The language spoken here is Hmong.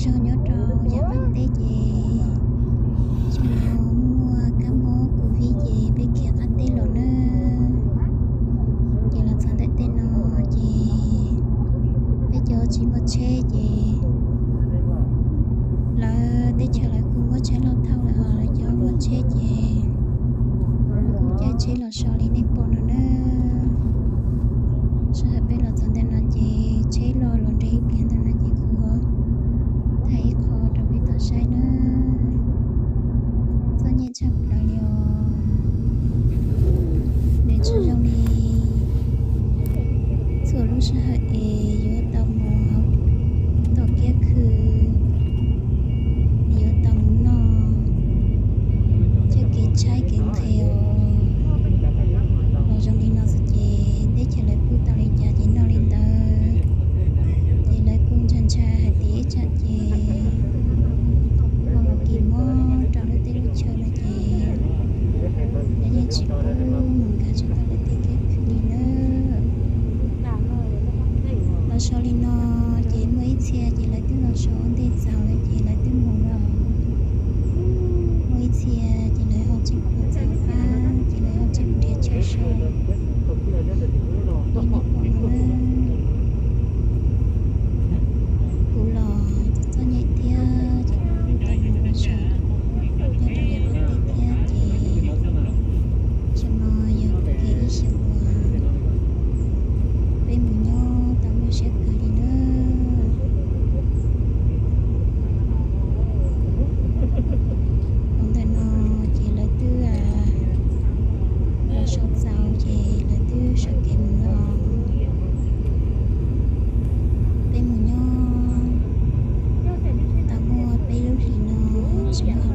Zog nyob rau yav qab teb ces tsis muaj kab mob covid ces peb khiav qab teb los na. Ces los txog ntawm tej no ces peb cov tsis muaj tsheb ces lawv teb chaws lawv kuj muab tsheb loj thauj lawm, ho lawv cov muaj tsheb ces kuj caij tsheb los so li nej pom no na. Sij hawm peb los txog ntawm no ces tsheb loj los nres ib pliag ntawm no ces kuv ho thaij ib qho rau peb tau saib na. Txom nyem tshaj plaws li os. Nws tsis zoo li txhua lub sij hawm es yuav tau mus tom kiab khw, yuav tau mus noj coj kev tshaib kev nqhis os. Los zoo li no xwb ces teb chaws lawv pub tau li cas ces noj li ntawd. Ces lawv kuj ntshai ntshai hais tias ib tsam ces ho los kis mob rau lub teb lub chaw no ces lawv yeej tsis pub mus nkag tsis tau lawv tej kiab khw li na. Los so li no ces muaj ib txhia ces lawv twb los so ua ntej txaus lawm ces lawv twb mus lawm. Muaj ib txhia ces lawv ho tseem mus txog qab ces lawv ho tseem nrhiav chaw so li nej pom no na. Kuv los txom nyem thiab ces kuv kuj tau mus ua zog nyob rau yav qab teb thiab ces tam sim no yog kuv kiag ib xyoos uas peb mus nyob tau muaj siab kawg li na. Hauv ntawm no ces lawv twb los so txaus ces lawv twb sawv kev mus no. Peb mus nyob tau muaj peb lub hlis no tsis muaj